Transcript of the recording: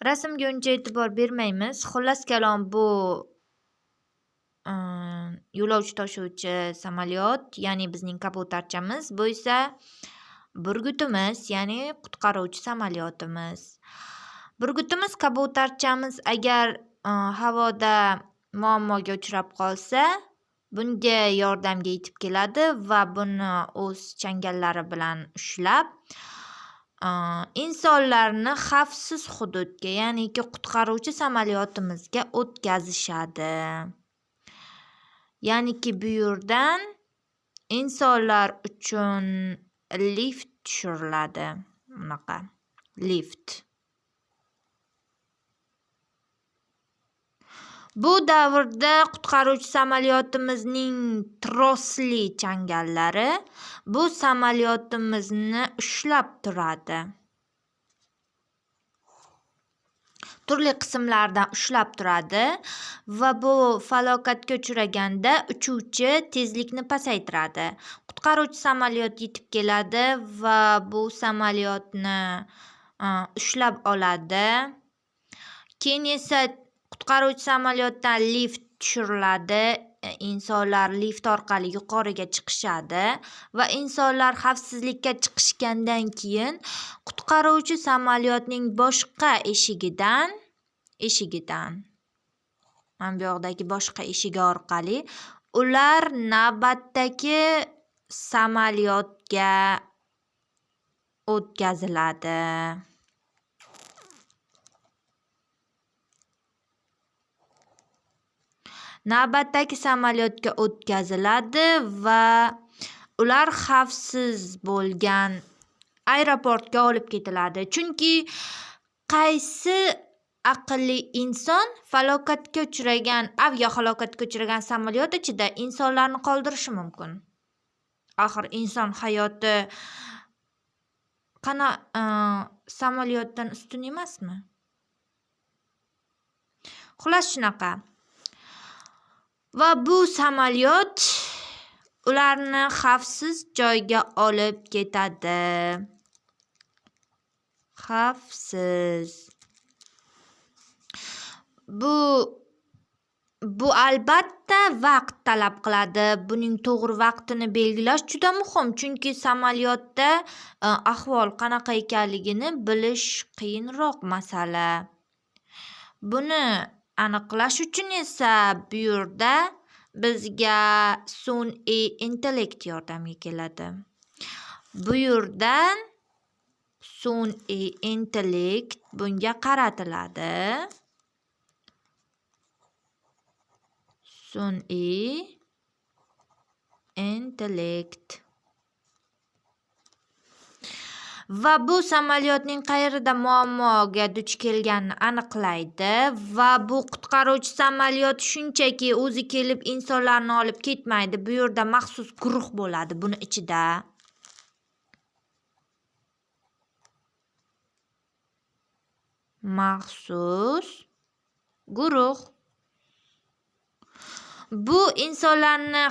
Rasmga uncha e'tibor bermaymiz. Xullas kalom, bu yo'lovchi tashuvchi samolyot, ya'ni bizning kabutarchamiz, bu esa burgutimiz, ya'ni qutqaruvchi samolyotimiz. Burgutimiz, kabutarchamiz agar havoda muammoga uchrab qolsa, bunga yordamga yetib keladi va buni o'z changallari bilan ushlab, insonlarni xavfsiz hududga, ya'niki qutqaruvchi samolyotimizga o'tkazishadi. Ya'niki bu yerdan insonlar uchun lift tushiriladi. Bunaqa lift. Bu davrda qutqaruvchi samolyotimizning trosli changallari bu samolyotimizni ushlab turadi. Turli qismlardan ushlab turadi va bu falokatga uchraganda uchuvchi tezlikni pasaytiradi. Qutqaruvchi samolyot yetib keladi va bu samolyotni ushlab oladi. Keyin esa qutqaruvchi samolyotdan lift tushiriladi. Insonlar lift orqali yuqoriga chiqishadi va insonlar xavfsizlikka chiqishgandan keyin qutqaruvchi samolyotning boshqa eshigidan mana bu yoqdagi boshqa eshigi orqali ular navbatdagi samolyotga o'tkaziladi. Navbatdagi samolyotga o'tkaziladi va ular xavfsiz bo'lgan aeroportga olib ketiladi. Chunki qaysi aqlli inson falokatga uchragan, aviahalokatga uchragan samolyot ichida insonlarni qoldirishi mumkin? Axir inson hayoti qana samolyotdan ustun emasmi? Xullas shunaqa. Va bu samolyot ularni xavfsiz joyga olib ketadi. Xavfsiz. Bu albatta vaqt talab qiladi. Buning to'g'ri vaqtini belgilash juda muhim, chunki samolyotda ahvol qanaqa ekanligini bilish qiyinroq masala. Buni aniqlash uchun esa bu yerda bizga sun'iy intellekt yordamga keladi. Bu yerdan sun'iy intellekt bunga qaratiladi. Sun'iy intellekt. Va bu samolyotning qayerida muammoga duch kelganini aniqlaydi va bu qutqaruvchi samolyot shunchaki o'zi kelib insonlarni olib ketmaydi. Bu yerda maxsus guruh bo'ladi buni ichida. Maxsus guruh. Bu insonlarni